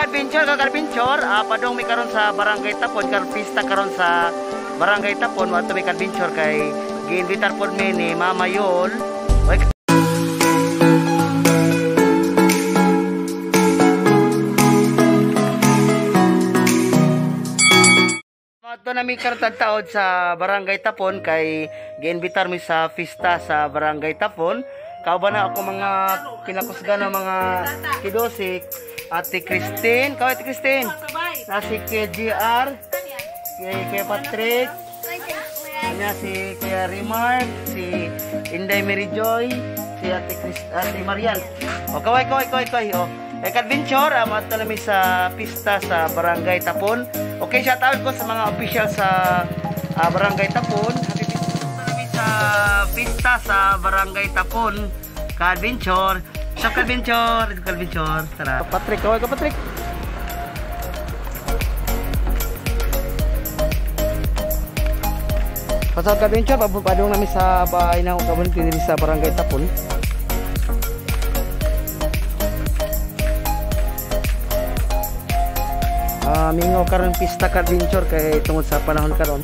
Ka-adventure, ka-adventure, padong mi karon sa Barangay Tapon, karon pista karon sa Barangay Tapon, wa mi ka-adventure kay giinvitar pod mi ni Mama Yol. Adto na mi karon taod sa Barangay Tapon kay giinvitar mi sa pista sa Barangay Tapon. Kauban na ako mga kinakusgan ng mga kidosik. Ate Christine, kaway Ate Christine. Na si KGR, kay Patrick, kanya si Kuya Remark, si Inday Mary Joy, si Ate Chris, Ate Marian. O kaway kaway kaway kaway. O kay adventure, ato na mi sa pista sa Barangay Tapon. Okay, shout out ko sa mga official sa Barangay Tapon. Happy pista na sa pista sa Barangay Tapon. Ka-adventure. Sa ka-adventure, ka-adventure. Tara. Patrick, kaway ka Patrick. Pasal ka-adventure, padung nami sa bahay na akong diri sa Barangay Tapon. Mingaw karon pista ka-adventure kay tungod sa panahon karon.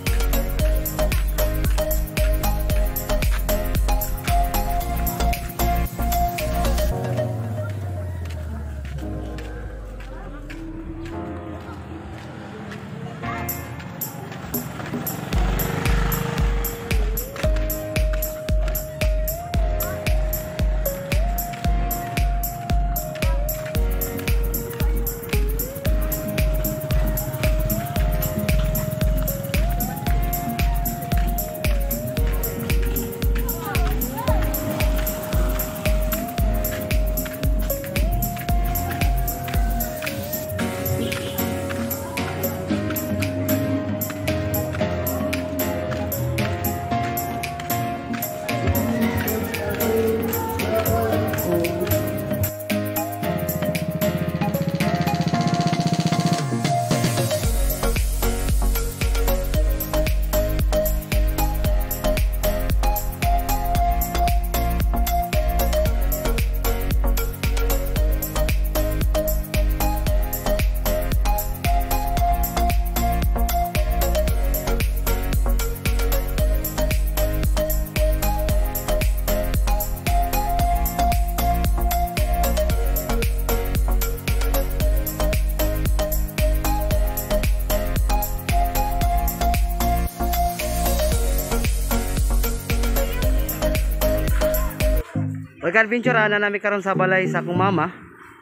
Adventure ana nami karon sa balay sa akong mama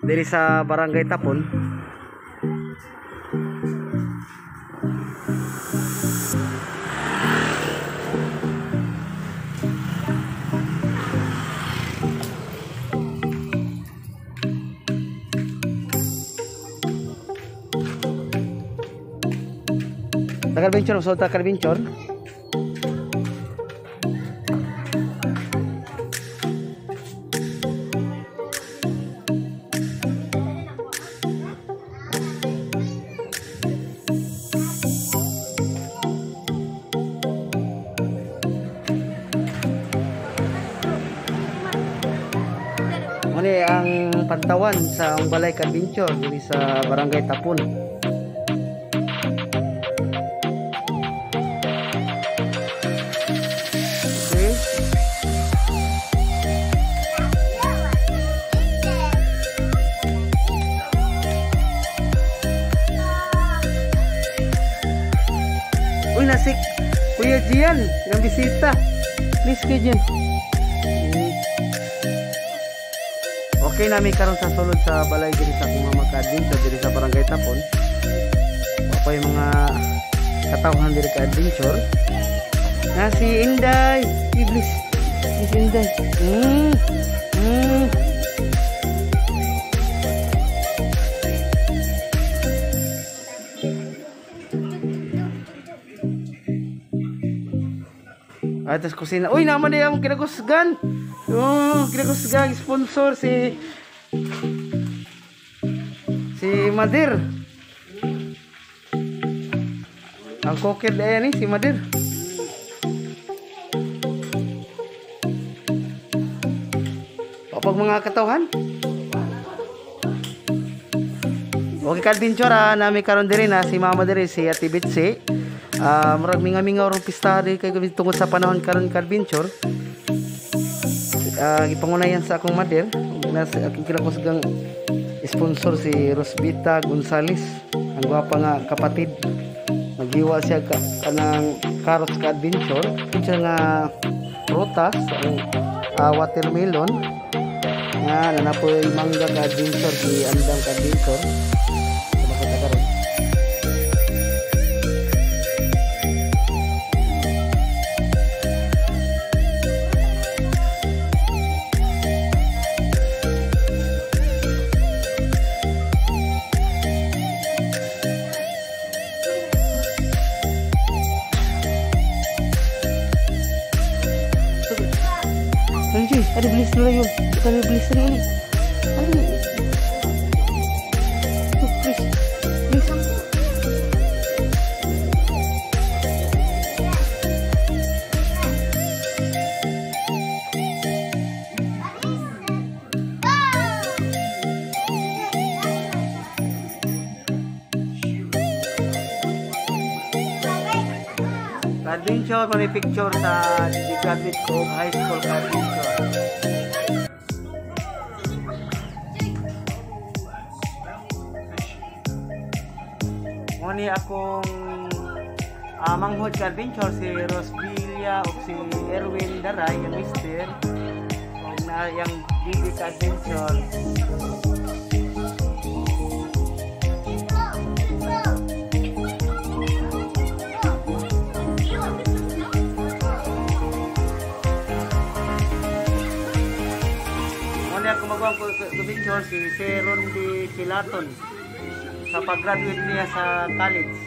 diri sa Barangay Tapon. Taga-adventure, so taga-adventure. Muna ang pantawan sa ang balay ka-adventure diri sa Barangay Tapon. Okay. Uy, nasik Kuya Gian, ng bisita. Please Kuya Gian. Okay nami karon sa sulod sa balay diri sa akong mama ka-adventure diri sa Barangay Tapon. Wa pa yung mga katawhan diri ka-adventure. Na si Inday, iblis. Si Inday. Ay, tas kusina. Uy, naman na yung kinagusgan. Oh, kinagusgan sponsor si Madir. Ang kokid eh ni si Madir. Kapag mga katawhan. Okay ka-adventure nami karon diri na si mama diri si Ate Bitsy. Murag mingamingaw rong pista diri kay tungod sa panahon karon ka-adventure. Gipangunayan sa akong mother ug na sa akong kinakusgang sponsor si Rosvita Gonzales, ang gwapa nga kapatid. Naghiwa siya kanang carrots ka-adventure, siya nga prutas, ang watermelon. Nga nanapoy mangga ka-adventure, si Andam ka-adventure. Makita karon. Ada beli dulu yun. Ada beli sini. Ada. Please. Please. Adventure, may picture sa graduate ko high school adventure. Muni akong manghod ka adventure si Rosvilla o si Erwin Daray, ang mister o na yang bibi ka adventure. Muni akong magawang adventure si Sir Rondi Silaton sa pag-graduate niya sa college.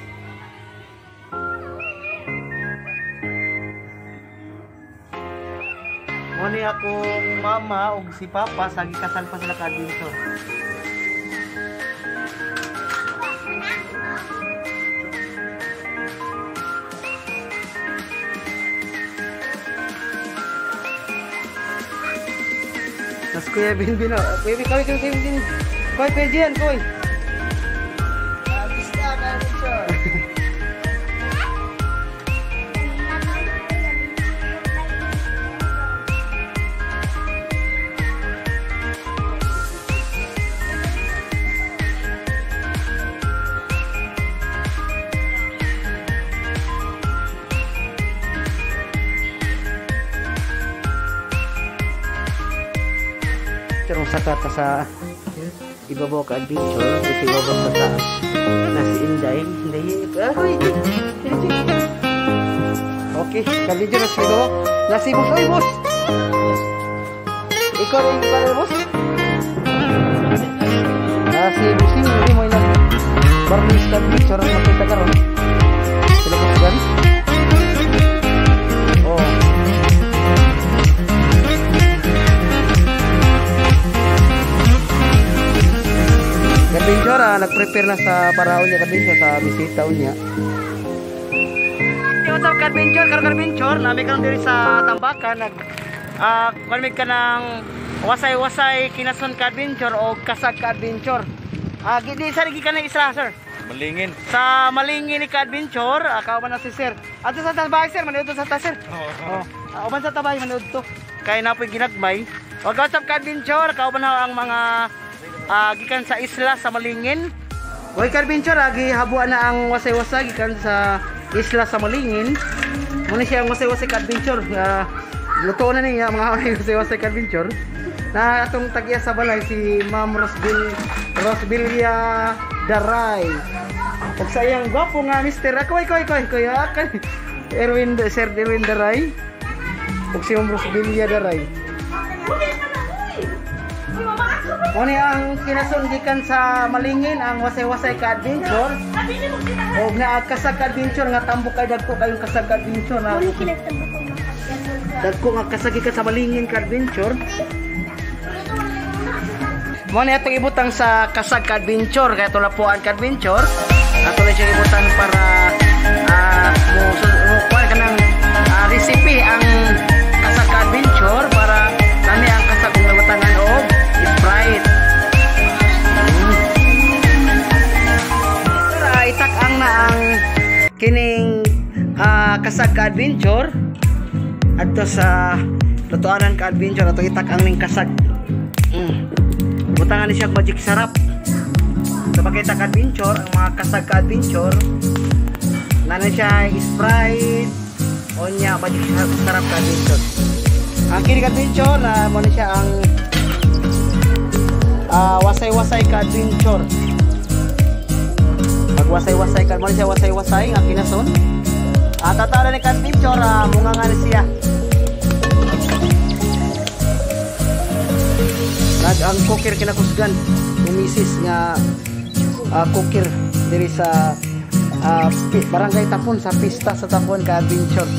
Muni akong mama ug si papa sa gikasal pa sila ka-adventure. Nas Kuya Binbin, Kuya Bin, kaway, kaway, kaway, kaway, Kuya Gian, kaway. Pero sakata sa ibabaw ka adventure, sa ibabaw sa taas na si Inday. Inday, okay, ka-adventure na sa ibabaw. Na si boss, oy boss! Ikaw rin para boss? Na si Busing, hindi mo ilang barnis ka adventure ang makita karon. Sila boss gan? Oh. Ka-adventure, nag-prepare na sa paraon niya ka-adventure sa bisita niya. What's up ka-adventure? Karon ka-adventure, nami karon diri sa Tambakan nag kuan ka ng wasay-wasay kinason ka-adventure o kasag ka-adventure. Di sa gi kanang isla sir. Malingin. Sa Malingin ni ka-adventure, kauban na si sir. Adto sa tabay sir, maniud sa ta sir. Oh. Uban sa tabay maniud to. Kay napoy ginagmay. Og what's up ka-adventure, kauban na ang mga gikan sa isla sa Malingin. Hoy ka-adventure, gihabuan na ang wasay-wasay gikan sa isla sa Malingin. Muna siya ang wasay-wasay ka-adventure. Luto na niya mga wasay-wasay ka-adventure. Na atong tag-iya sa balay si Ma'am Rosvilla Daray. Ug sa iyang gwapo nga mister, koy koy koy koy Erwin, Sir Erwin Daray. Ug si Ma'am Rosvilla Daray. Muna ang kinason gikan sa Malingin ang wasay-wasay ka-adventure. Og naa kasag ka-adventure nga tambok kay dagko kayong kasag ka-adventure na. Dagko nga kasag gikan sa Malingin ka-adventure. Muna atong ibutang sa kasag ka-adventure kay ato lapuan ka-adventure. Ato na siya ibutang para mo kuan kanang recipe ang kasag ka-adventure para kami ang kasag kung nabutangan og Sprite. Kining kasag ka adventure adto sa lutuanan ka adventure ato itak ang ning kasag. Butangan ni siya magic sarap. Sa makita ka adventure, ang mga kasag ka adventure nana siya Sprite onya magic sarap ka adventure. Ang kini ka adventure na mo ni siya ang wasay-wasay ka adventure. Pag wasay-wasay ka mo ni siya wasay-wasay nga kinason. Tatala ni ka adventure munga nga ni siya. Nag ang cooker kinakusgan umisis nga cooker diri sa Barangay Tapon sa pista sa Tapon ka adventure.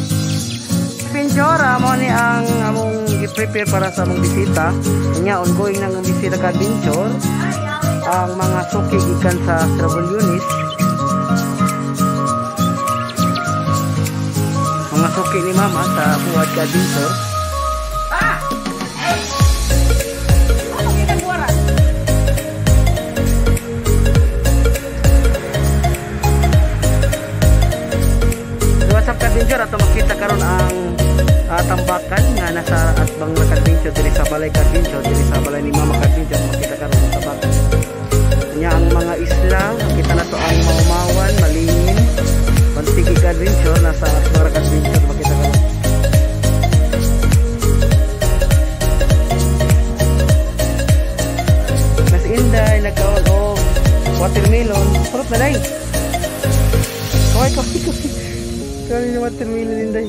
Adventure mo ni ang among gi-prepare para sa among bisita. Nya ongoing nang bisita ka adventure ang mga suki gikan sa Travel Unit. Mga suki ni mama sa buhat ka adventure. What's up ka-adventure, ato makita karon ang tambakan nga nasa atbang na ka-adventure diri sa balay ka-adventure, diri sa balay ni mama ka-adventure makita karon ang tambakan. Nya ang mga isla, makita nato ang Maumawan, Malingin, Pantigi ka-adventure nasa atbang ka-adventure makita karon. Mas Inday nagkaon og watermelon, fruit na day. Kaway kaway kaway. Kami na watermelon Inday.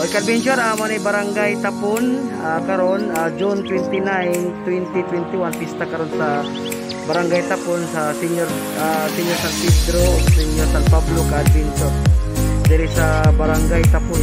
Oy ka-adventure, amo ni Barangay Tapon karon June 29, 2021 pista karon sa Barangay Tapon sa Senior Senior San Pedro, Senior San Pablo ka-adventure diri sa Barangay Tapon.